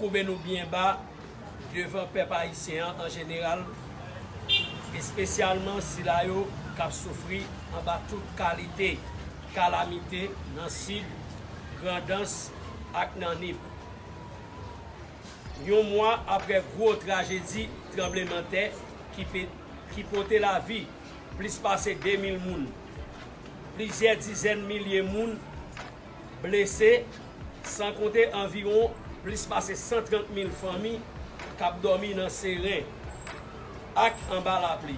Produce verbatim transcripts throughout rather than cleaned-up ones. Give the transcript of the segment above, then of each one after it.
Koube nou byen ba devan pèp ayisyen an an jeneral, espesyalman sila yo k ap soufri anba tout kalite kalamite nan Sid, Grandans ak nan Nip. Yon mwa apre gwo trajedi tranblemanntè ki pe-, ki pote lavi plis pase de mil moun, plizyè dizèn milye moun blese, san konte anviwon plis pase san trant mil fanmi k ap dòmi nan seren ak anba lapli.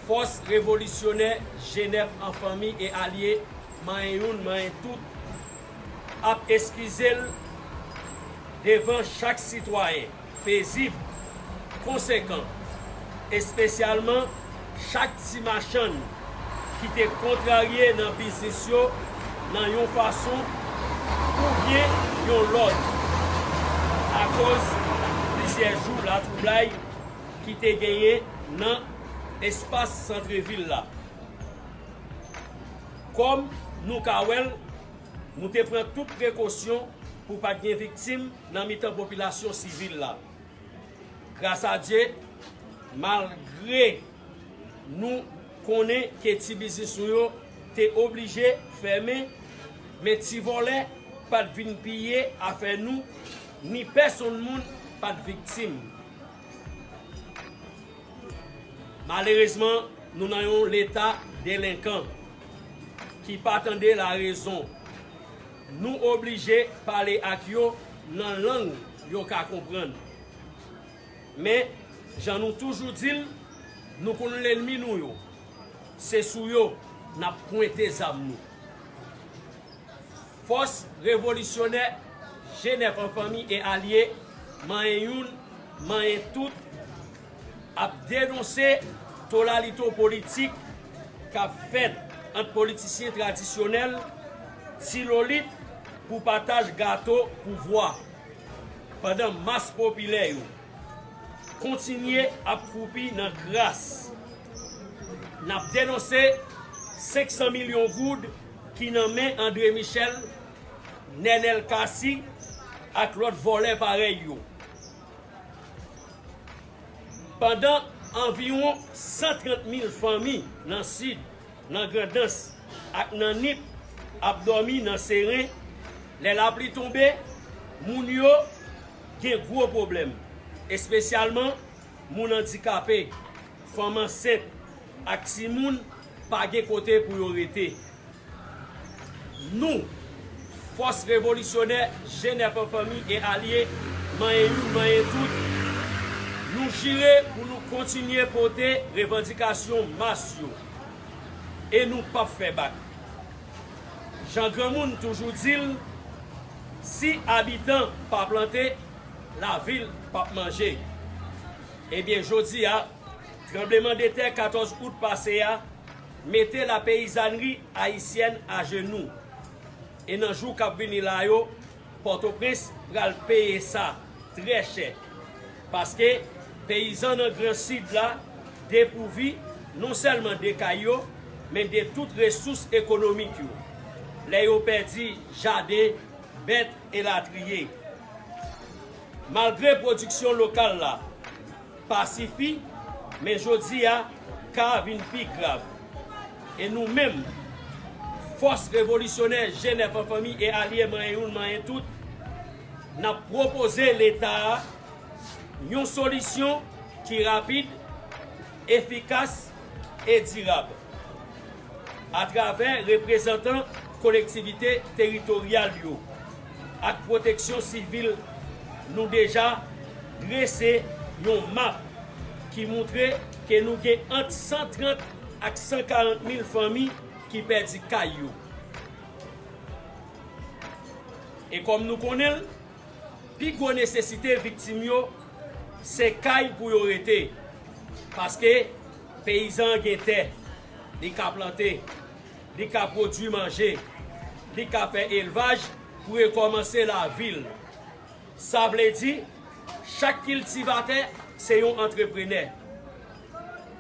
Fòs revolisyonè G nèf an fanmi e alye, manyen youn, manyen tout, ap eskize l devan chak sitwayen pezib, konsekan, espesyalman chak ti machann ki te kontrarye nan biznis yo nan yon fason oubyen yon lòt, akoz plizyè jou latwoublay ki te genyen nan espas santrevil la. Kòm nou ka wè l, nou te pran tout prekosyon pou pa t gen viktim nan mitan popilasyon sivil la. Gras a Dye, malgre nou konnen ke ti biznis nou yo te oblije fèmen, men ti vòlè pa t vin piye afè nou, ni pèsonn moun pa t viktim. Malerezman, nou nan yon leta delenkan ki pa tande larezon. Nou oblije pale ak yo nan lang yo ka konprann. Men, jan nou toujou di l, nou konn lènmi nou yo. Se sou yo n ap pwente zam nou. Fòs revolisyonè G nèf an fanmi e alye, manyen youn, manyen tout, ap denonse tolalito politik k ap fèt ant politisyen tradisyonèl, ti lolit pou pataj gato pouvwa, pandan mas popilè yo kontinye ap kwoupi nan kras. N ap denonse senk san milyon goud ki nan men André Michel, Nenel Cassy ak lòt vòlè parèy yo. Pandan anviwon san trant mil fanmi nan Sid, nan Grandans ak nan Nip ap dòmi nan seren, lè lapli tonbe, moun yo gen gwo pwoblèm, espesyalman moun andikape, fanm ansent ak timoun pa gen kote pou yo rete. Nou, fòs revolisyonè G nèf an fanmi e alye, manyen youn, manyen tout, nou jire pou nou kontinye pote revandikasyon mas yo. E nou p ap fè bak. Jan granmoun toujou di l, si abitan pa plante, lavil p ap manje. Ebyen, jodi a, tranblemanntè katòz out pase a mete lapeyizanri ayisyèn ajenou. E nan jou k ap vini la yo, Pòtoprens pral peye sa trè chè. Paske peyizan nan Gran Sid la depouvi non sèlman de kay yo, men de tout resous ekonomik yo. Lè yo pèdi jaden, bèt, elatriye. Malgre pwodiksyon lokal la pa sifi, men jodi a, ka a vin pi grav. E nou menm, fòs revolisyonè G nèf an fanmi e alye manyen youn manyen tout, n ap pwopoze Leta a yon solisyon ki rapid, efikas e dirab, atravè reprezantan kolektivite teritoryal yo ak pwoteksyon sivil. Nou deja drese yon map ki montre ke nou gen ant san trant ak san karant mil fanmi ki pèdi kay yo. E kòm nou konnen l, pi gwo nesesite viktim yo, se kay pou yo rete. Paske peyizan an gen tè, li ka plante, li ka pwodui manje, li ka fè elvaj pou rekòmanse lavi l. Sa vle di, chak kiltivatè se yon antreprenè.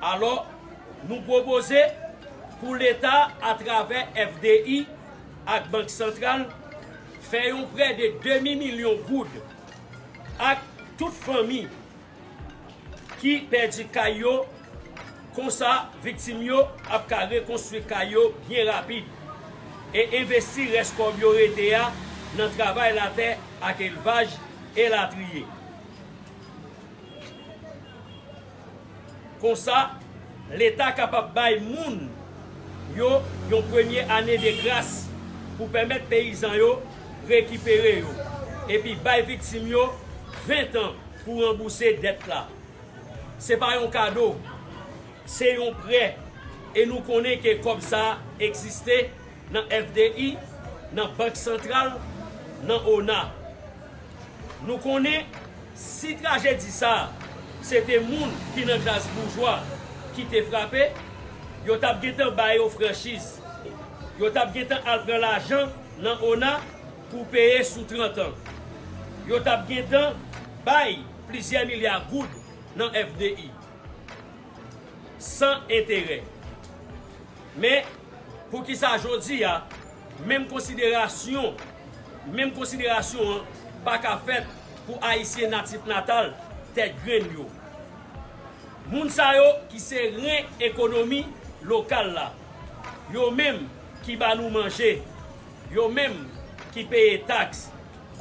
Alò, nou pwopoze pou Leta, atravè F D I ak Bank Santral, fè yon prè de demi milyon goud ak tout fanmi ki pèdi kay yo, konsa viktim yo ap ka rekonstwi kay yo byen rapid e envesti rès kòb yo rete a nan travay latè ak elvaj elatriye. Konsa, Leta kapab bay moun yo yon premye ane de gras pou pèmèt peyizan yo rekipere yo, epi bay viktim yo ven tan pou ranbouse dèt la. Se pa yon kado, se yon prè, e nou konnen ke kòb sa a egziste nan F D I, nan Bank Santral, nan ona. Nou konnen, si trajedi sa a se te moun ki nan klas boujwa ki te frape, yo t ap gentan ba yo franchiz. Yo t ap gentan al pran lajan nan ona pou peye sou trant an. Yo t ap gentan bay plizyè milya goud nan F D I san enterè. Men, poukisa jodi a, menm konsiderasyon, menm konsiderasyon an pa ka fèt pou Ayisyen natif natal Tèt Grenn yo? Moun sa yo ki se ren ekonomi lokal la, yo menm ki ba nou manje, yo menm ki peye taks,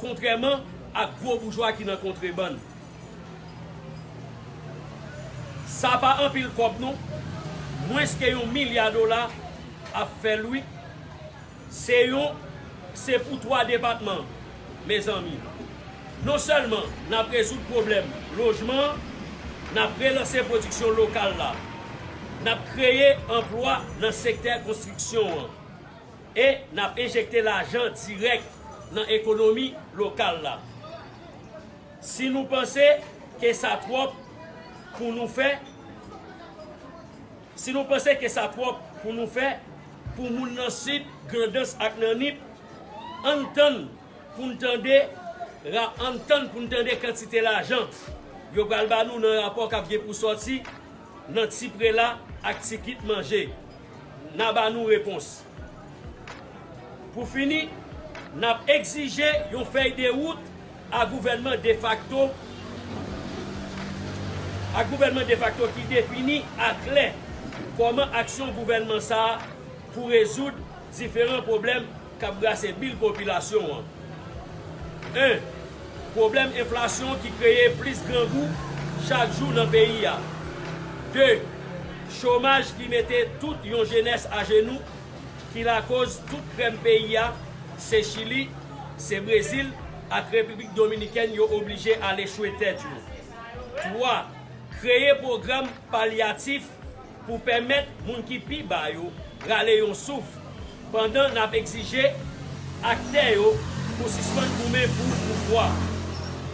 kontrèman ak gwo boujwa ki nan kontrebann. Sa pa anpil kòb non, mwens ke yon milya dola ap fè l wi. Se yon, se pou twa depatman, mezanmi. Non sèlman n ap rezoud pwoblèm lojman an, n ap relanse pwodiksyon lokal la, n ap kreye anplwa nan sektè konstriksyon an, e n ap enjekte lajan dirèk nan ekonomi lokal la. Si nou panse ke sa twòp pou nou fè, si nou panse ke sa twòp pou nou fè pou moun nan Sid, Grandans ak nan Nip, ann tann pou n tande, ra-, ann tann pou n tande kantite lajan yo pral ba nou nan rapò k ap gen pou sòti nan ti prela ak ti kit manje. N a ba nou repons. Pou fini, n ap egzije yon fèy de wout a gouvènman defakto, a gouvènman defakto ki defini aklè kòman aksyon gouvènman sa a pou rezoud diferan pwoblèm k ap brase bil popilasyon an. En, pwoblèm enflasyon ki kreye plis grangou chak jou nan peyi a. De, chomaj ki mete tout yon jenès ajenou, ki lakoz tout krèm peyi a, se Chili, se Brezil ak Repiblik Dominikèn yo oblije al echwe tèt yo. Twa, kreye pwogram palyatif pou pèmèt moun ki pi ba yo rale yon souf, pandan n ap egzije aktè yo pou sispann goumen pou pouvwa,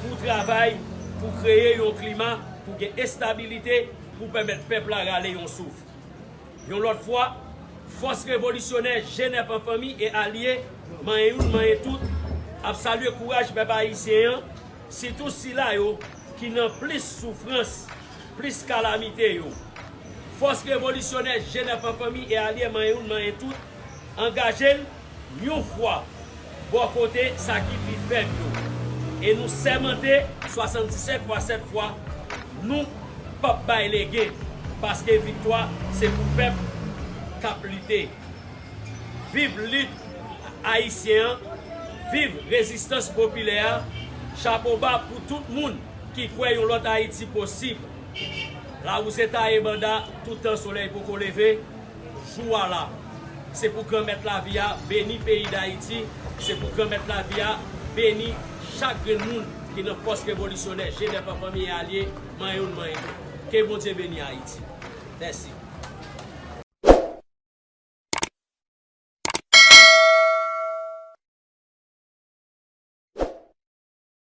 pou travay, pou kreye yon klima pou gen estabilite, pou pèmèt pèp la rale yon souf. Yon lòt fwa, fòs revolisyonè G nèf an fanmi e alye, manyen youn, manyen tout, ap salye kouraj pèp ayisyen an, sitou sila yo ki nan plis soufrans, plis kalamite yo. Fòs revolisyonè G nèf an fanmi e alye, manyen youn, manyen tout, angaje l yon fwa bò kote sa ki pi fèb yo. E nou sèmante swasanndisèt fwa sèt fwa, nou p ap bay legen, paske viktwa se pou pèp k ap lite. Viv lit ayisyen an, viv rezistans popilè a, chapo ba pou tout moun ki kwè yon lòt Ayiti posib. Lawouze taye banda, toutan solèy poko leve, jou a la. Se pou Granmèt lavi a beni peyi Dayiti, se pou Granmèt lavi a beni chak grenn moun ki nan fòs revolisyonè G nèf an fanmi e alye, manyen youn, manyen tout. Ke Bondye beni Ayiti. Mèsi.